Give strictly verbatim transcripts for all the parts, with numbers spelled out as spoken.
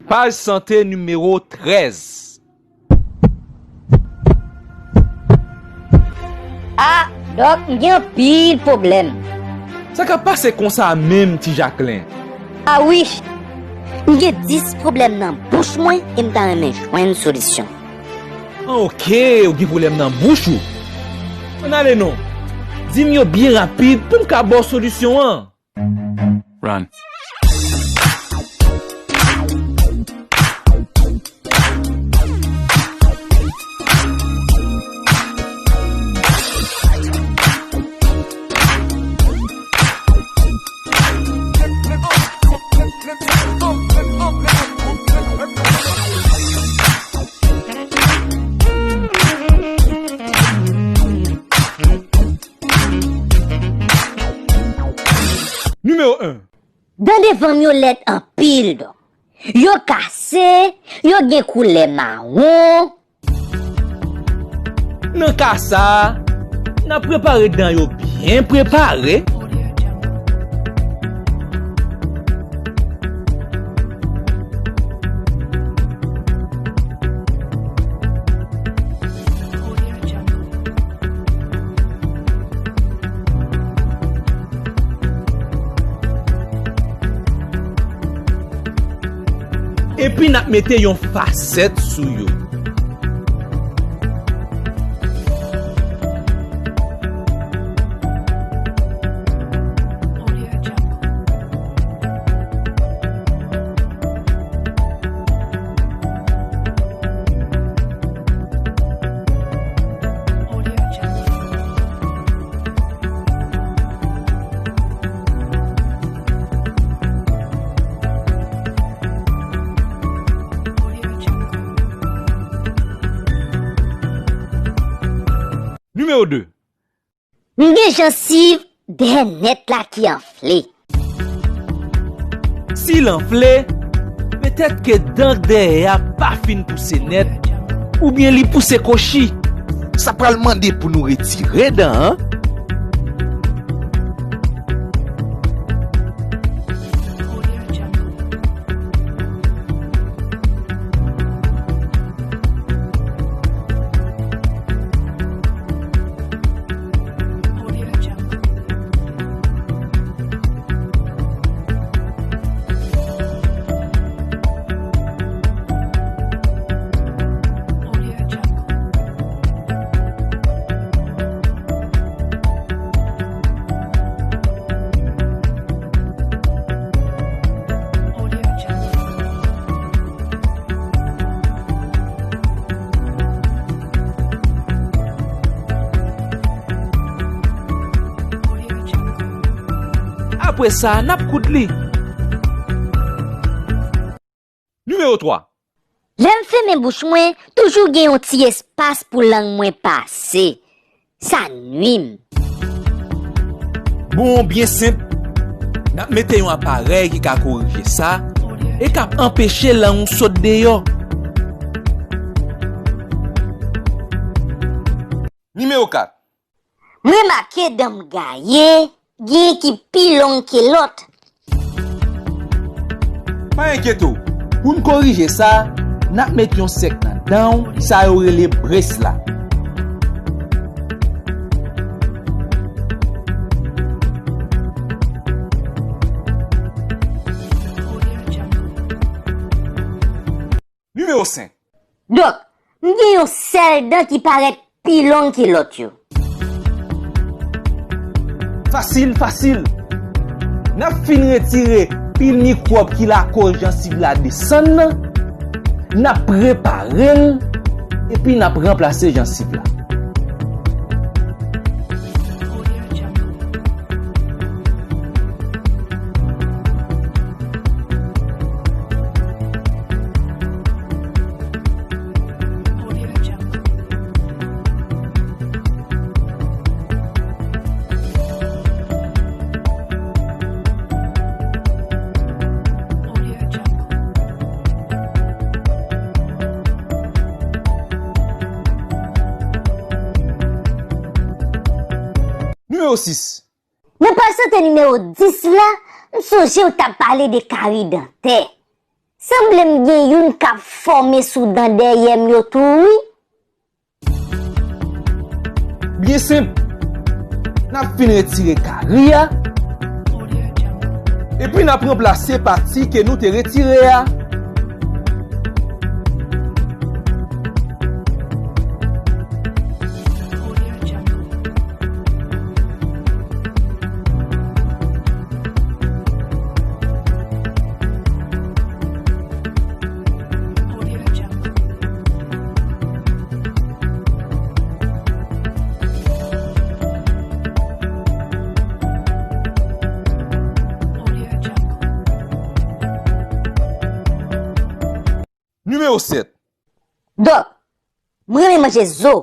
Paj sante nimewo trèz. A, dòk, m gen anpil pwoblèm. Sa k ap pase konsa menm, Ti Jaklen? A wi, m gen dis pwoblèm nan bouch mwen e m ta renmen jwenn solisyon. An, oke, ou gen pwoblèm nan bouch ou. Ann ale non. Di m yo byen rapid pou m ka ba w solisyon an. Run. Nimewo en. Dan devan m yo lèd anpil, dòk. Yo kase, yo gen koulè mawon. Nan ka sa a, n ap repare dan yo byen prepare. Epi n ap mete yon fasèt sou yo. Nimewo de. M gen jansiv dèyè nèt la ki anfle. Si l anfle, petèt ke dan dèyè a pa fin pouse nèt, oubyen li pouse kochi. Sa pral mande pou nou retire dan an. Apre sa, n ap koud li. Nimewo twa. Lè m fèmen bouch mwen, toujou gen yon ti espas pou lang mwen pase. Sa nwi m. Bon, byen senp. N ap mete yon aparèy ki ka korije sa e k ap anpeche lang ou sot deyò. Nimewo kat. M remake dan m gaye, gen ki pi long ke lòt. Pa enkyete w, pou n korije sa, n ap met yon sèk nan dan w, sa yo rele bres la. Nimewo senk. Dòk, m gen yon sèl dan ki parèt pi long ke lòt yo. Fasil, fasil. N ap fin retire pil mikwòb ki lakòz jansiv la desann nan, n ap repare l, epi n ap ranplase jansiv la. Nimewo sis. Nan paj sante nimewo dis la, m sonje w t ap pale de kari dantè. Sanble m gen youn k ap fòme sou dan dèyè m yo tou wi. Byen senp. N ap fin retire kari a. Epi n ap ranplase pati ke nou te retire a. Nimewo sèt. Dòk, mwen renmen manje zo.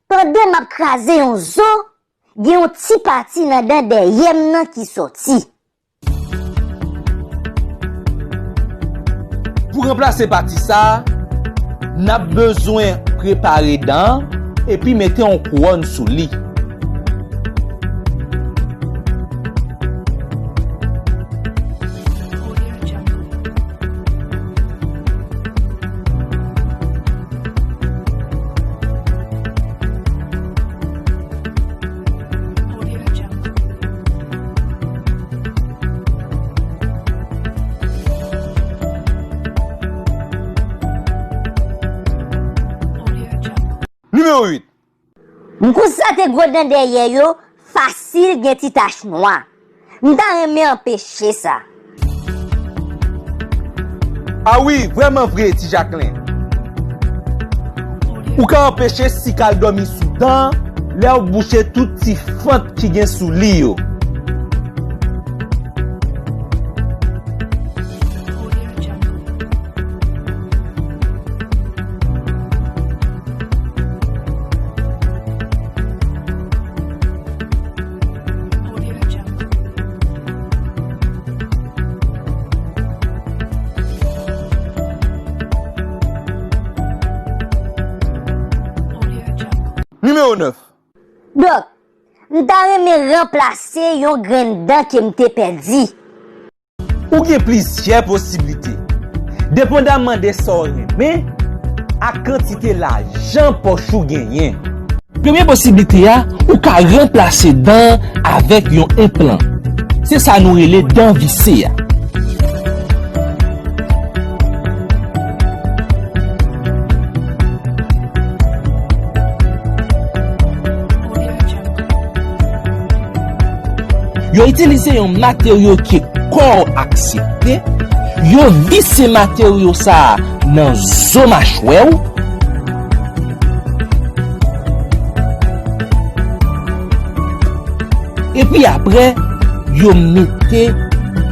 Pandan m ap kraze yon zo, gen yon ti pati nan dan dèyè m nan ki sòti. Pou ranplase pati sa a, n ap bezwen prepare dan an epi mete yon kouwòn sou li. Nimewo uit. M konstate gwo dan dèyè yo fasil gen ti tach nwa. M ta renmen anpeche sa. A wi, vrèman vre, Ti Jaklen. Ou ka anpeche sik al dòmi sou dan an lè w bouche tout ti fant ki gen sou li yo. Nimewo nèf. Dòk, m ta renmen ranplase yon grenn dan ke m te pèdi. Ou gen plizyè posiblite, depandaman de sa w renmen ak kantite lajan pòch ou genyen. Premye posiblite a, ou ka ranplase dan an avèk yon enplan. Se sa nou rele dan vise a. Yo itilize yon materyo ke kò w aksepte, yo vise materyo sa a nan zo machwè w, epi apre, yo mete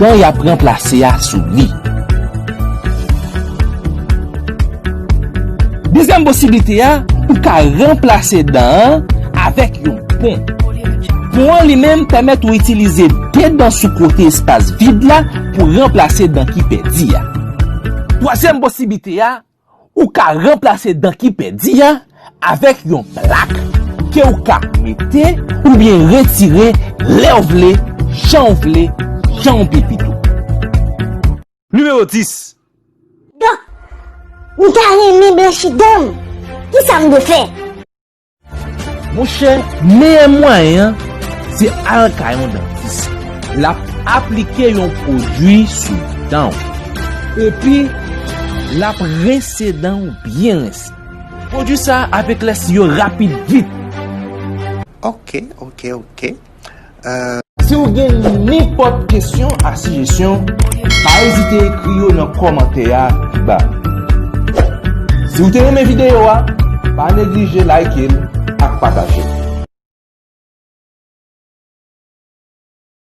dan y ap ranplase a sou li. Dezyèm posiblite a, ou ka ranplase dan an avèk yon pon. Pon an li menm pèmèt ou itilize de dan sou kote espas vid la pou ranplase dan ki pèdi a. Twazyèm posiblite a, ou ka ranplase dan ki pèdi a avèk yon plak ke ou ka mete oubyen retire lè w vle, jan w vle, jan w pi pito. Nimewo dis. Dòk, m ta renmen blanchi dan m. Kisa m dwe fè? Monchè, meyè mwayen an, se al kay yon dantis. L ap aplike yon pwodui sou dan w. Epi, l ap rense dan w byen rense. Pwodui sa a ap eklèsi yo rapid vit. Ok, ok, ok. Si w gen nenpòt kesyon ak sijesyon, pa ezite ekri yo nan kòmantè a ki ba. Si w te renmen videyo a, pa neglije like l ak pataje l.